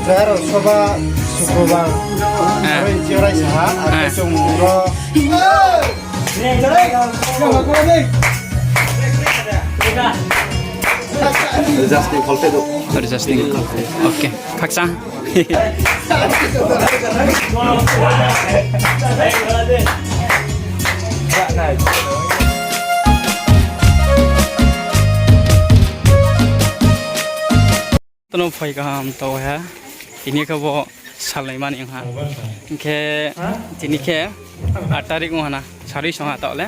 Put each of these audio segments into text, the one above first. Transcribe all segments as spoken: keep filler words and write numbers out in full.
Aro soba Sukrobar. Eh. Aro chirai sa ha, aro eh, chung ro. Adjusting kholpe do. Adjusting kholpe. Okay. Khakchang. Tono phai kaham tong ha. Tini khe bo salnai mani ha. Hing khe tini khe aat tarik ong ha na. Sarui song ha taoh le.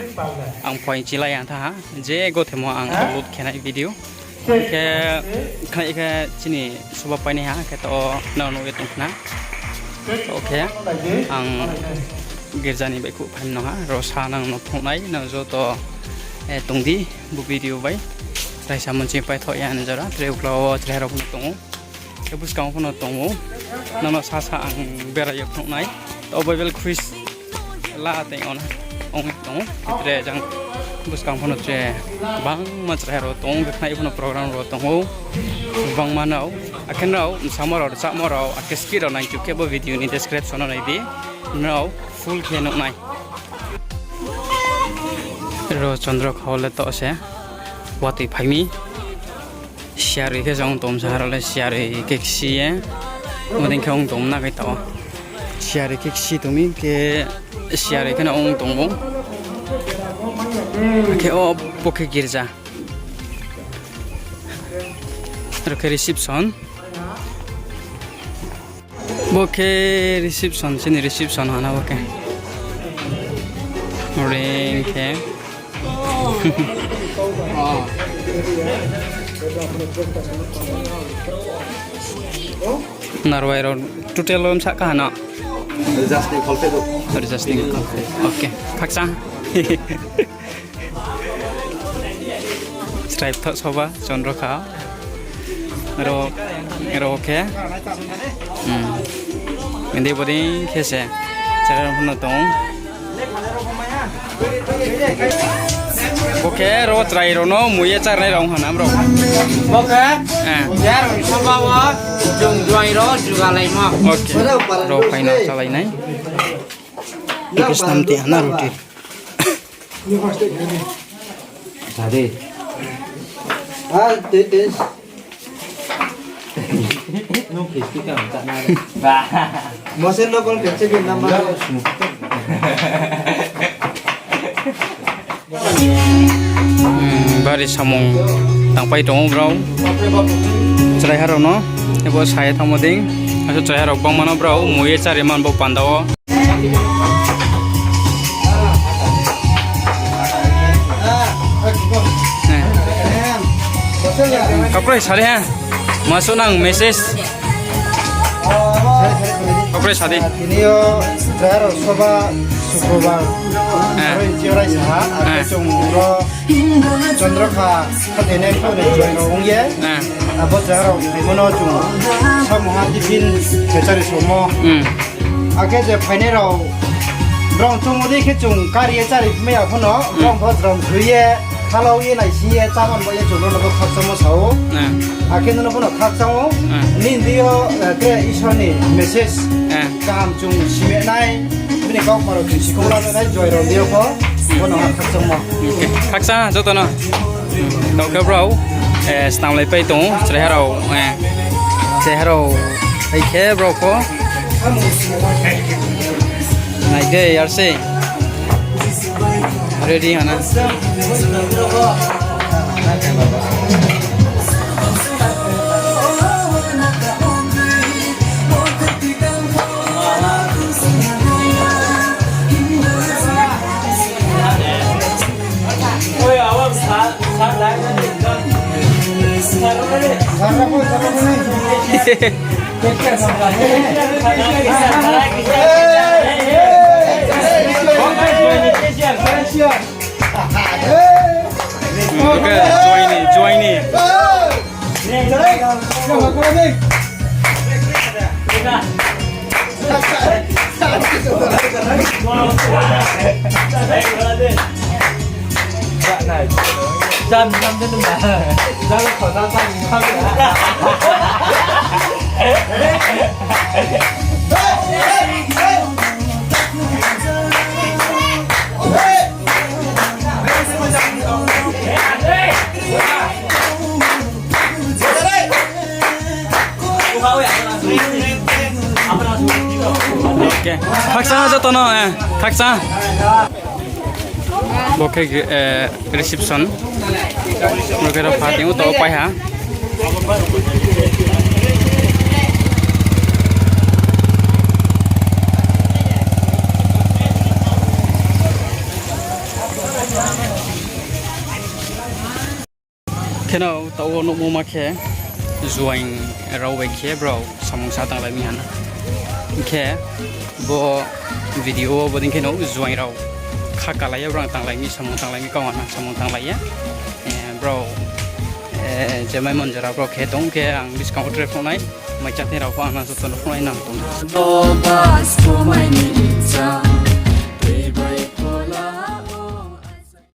Ang phai chilai ya tha ha. Je gothemo ang upload khe nai video. Khe, khe, khe chini soba painai ha, khe to nang nuh ye tong khna. To khe, ang girja ni baihkhouh phai no ha, ro sa nang no phnuh nai, nang joto, eh, tong di, bo video bai. Raisa monchi paithoh ya ni jora, tre uklau wo chrai rao pho no tong ou. Khe buskang pho no tong ou. Nang no sasa ang berai ye phnuh nai. To Bible quiz la tei ona ong tong ou. Tre jang buskang pho no tre bangma chrai rao tong ou, khnai pho no program rao tong ou. Bangma nrao, akhe nrao, msamo rao, rchamo rao, akhe skit rao nai chu khe bo video ni description no nai di. Nrao full khe nuh nai. Ro chondro khao le to se. Watoi phai mi. Siaroi khe jang tong sa rao le siaroi khe ksi ye. Mo dei khe ong tong na khe tao. Siaroi khe ksi tong mi khe siaroi khe na ong tong ou. Khe o bo khe girja. Aro khe reception. Bo khe reception, chini reception hana bo khe. Ring khe. Narwai rao total wo bsa kha hana? Adjusting kholpe do. Adjusting kholpe. Okay. Khakchang. Chrai pthoh soba chondro kha. Ro, ro khe. Hmm. Bini bodei khe se. Chrai rao pho no tong. Bo khe ro chrai rao no mui ye chárnai rao hana bro. Bo khe. Eh. Chrai rao soba wo chung juai rao jugalai mo. Okay. Ro phai no chálai nai. Krishnam ti hana roti. Tadi. Ah, tete. Nung kisti kam tak na. Ba. Mosen lo kon kecil di nama. Hmm, bari samung tangpai tong ou brao. Chraiha rao no. Ebo sai thanngmo dei. Asuh chraiha rao bangma no brao mui ye chári man bo panda wo. Kaproi sari ha. Maso nang message. Kaproi sari. Tini yo chrai rao soba Sukrobar. Aro chirai sa ha. Aro chung ro Chondrokha khathai nai pho ni juai rao ong ye. Abo chrai rao phaimo no chung samung ha tiffin khe chári somo. Akhe je phainai rao, brao chungmo dei khe chung kari ye chári phimai ya pho no, brao pho jrom sui ye, khalau ye, naising ye, cháman bo ye chung no bo khakchangmo sa ou. Akhe nono pho no khakchang ou. Nini deing yo, eh, tre Isor ni message kaham chung sime nai, bini kaukma rao chung sikhouh la nai, juai rao deing yo pho, bo no ha khakchangmo. Khakchang joto no. Tao khe brao, eh, snamlai pai tong ou, chraiha rao, eh, chraiha rao, hai khe brao pho. Nai de, yar se. Ready hana. Oke, join ni, join ni. Khakchang joto no, khakchang. Bo khe, reception. Bo khe rao phathing o to pai ha. Kheno taoh wo nuhmo ma khe, juaing rao bai khe brao samung sa tanglai mi ha na. Hing khe bo video wo bodei kheno juaing rao kha kalai ye brao tanglai mi, samung tanglai mi, kau ha na samung tanglai ye. Brao, je mai mon jora brao khe tong khe ang buskang wo tre phnuh nai, mai cháthai rao pho ang no joto no phnuh nai nang tong.